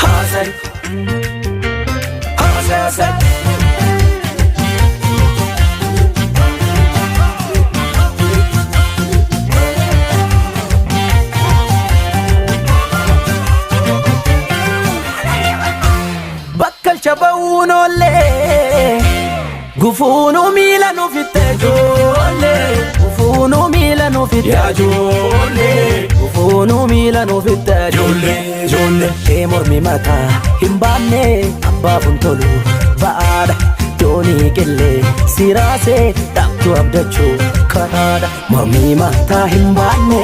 Haasai. Haasai haasai. Bakkalcha ba'uun oollee gufuunuu miila nuuf itti ijoollee gufuunuu miila nuuf itti Ijoollee. Gufuunuu miila nuuf itti Ijoollee. Ijoollee. Ee mormi mataa hin baanne abbaaf hin tolu ba'aadha. Doonii qillee siraasee dhaabtuu abdachuu karaadha. Mormi mataa hin baanne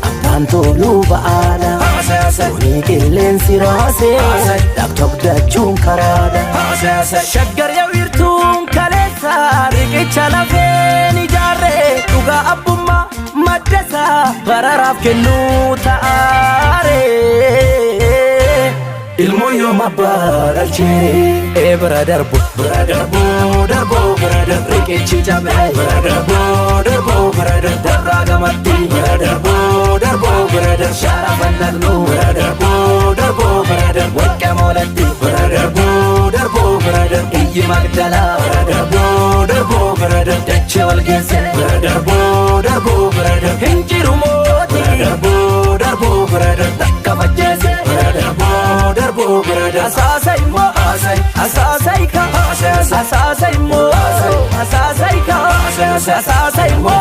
abbaan toluu ba'aadha. Doonii qilleen siraasee dhaabtuu abdachuun karaadha. Shaggar yawiirtuun kaleessa riqicha lafeen ijaarree dhugaa abbummaa maddasaa bararaaf kennuu ta'aaree. Ilmoo yoom abbaa dhalchee ee bira darbu Bira darboo darboo bira darbu. Riqichi cabee Bira darboo darboo bira darbu. Darraa gamatti Bira darboo darboo bira darbu. Shaara fannaqnu Bira darboo darboo bira darbu. Warqee moolatti Bira darboo darboo bira darbu. Iyyi magdalaa Bira darboo darboo bira darbu. Dachee wal geesse Bira darboo darboo bira darbu. Hin jiru mootii Bira darboo darboo bira darbu. Takka fajjeese Bira darboo darboo bira darbu. Asaasa immoo asaasa ika asaasa immoo asaasa ika asaasa immoo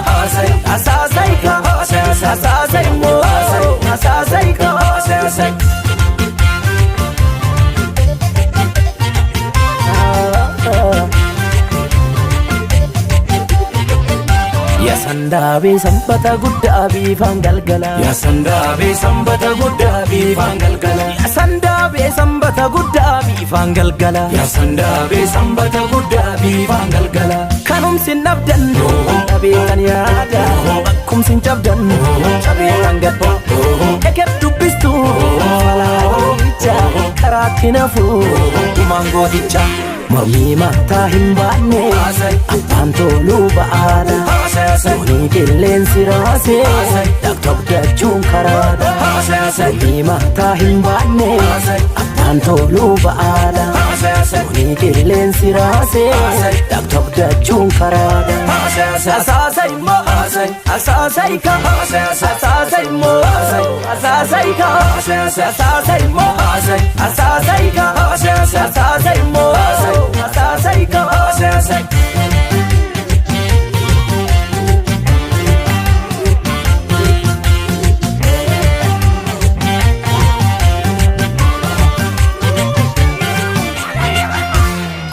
asaasa ika asaasa immoo asaasa ika. Yasandaabee sanbata guddaa biifaan galgala. Yasandaabee sanbata guddaa biifaan galgala. Yasandaabee sanbata guddaa biifaan galgala. Yasandaabee sanbata guddaa biifaan galgala. Kanumsi nabdan dhabeetan yaada bakkumsi cabdan cabeetan gadda eker dubbistu falaacha karaatti nafu dhumaan gooticha. Mormii mataa hin baanne abbaan toluu ba'aadha. Doonii qilleensi raasee dhaabtuu abdachuun karaadha. Mormii mataa hin baanne abbaan toluu ba'aadha. Doonii qilleensi raasee dhaabtuu abdachuun karaadha. Asaasa immoo asaasa ika asaasa immoo asaasa ika asaasa immoo asaasa ika asaasa immoo asaasa ika.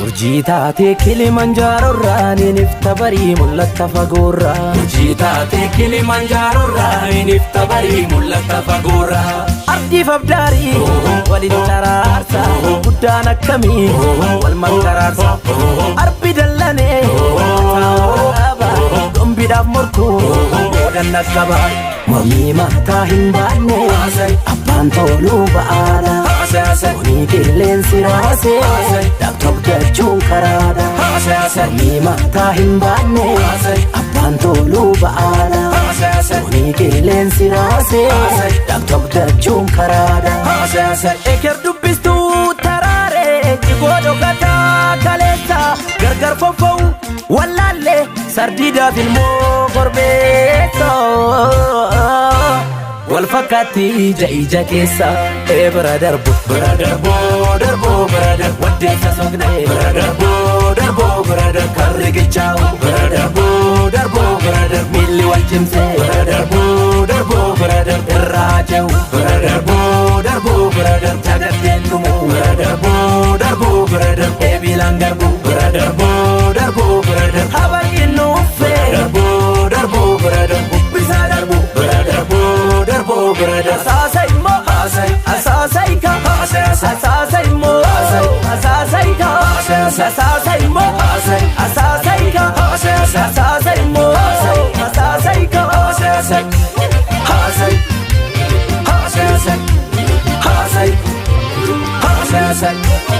Urjii taatee Kilimanjaaroorraa ni barii mul'atta fagoorraa. Urjii taatee Kilimanjaaroorraa ni barii mul'atta fagoorraa. Ardiif abdaarii waliin taraarsa guddaan akkamii wal mankaraarsa. Arbi dallanee taa'uudhaaba gombiidhaaf morkuu boodan dhaqqaba. Mormii mataa hin baanne abbaan toluu ba'aadha. Doonii qilleensi raasee dhaabtuu abdachuun karaadha. Mormii mataa hin baanne abbaan toluu ba'aadha. Doonii qilleensi raasee dhaabtuu abdachuun karaadha. Eker dubbistuu taraaree jigoo dhokataa kaleessa gargar foffa'u wallaallee sardiidaaf ilmoo korbeessa. Wal fakkaatti ija ija keessa ee bira darbu. Bira darboo darboo bira darbu. Waddeessa soqnee Bira darboo darboo bira darbu. Karri gichaa'u Bira darboo darboo bira darbu. Miilli wal cimsee Bira darboo darboo bira darbu. Irraa ce'u Bira darboo darboo bira darbu. Jagatteen dhumu Bira darboo darboo bira darbu. Eebilaan garbu Bira darboo darboo bira darbu. Habaqin nuuffee Darboo darboo bira darbu. Bisaa darbu Bira darboo darboo bira darbu. Asaasa immoo asaasa ika asaasa immoo asaasa ika asaasa immoo asaasa ika asaasa immoo asaasa ika. Haasai. Haasai. Haasai. Haasai.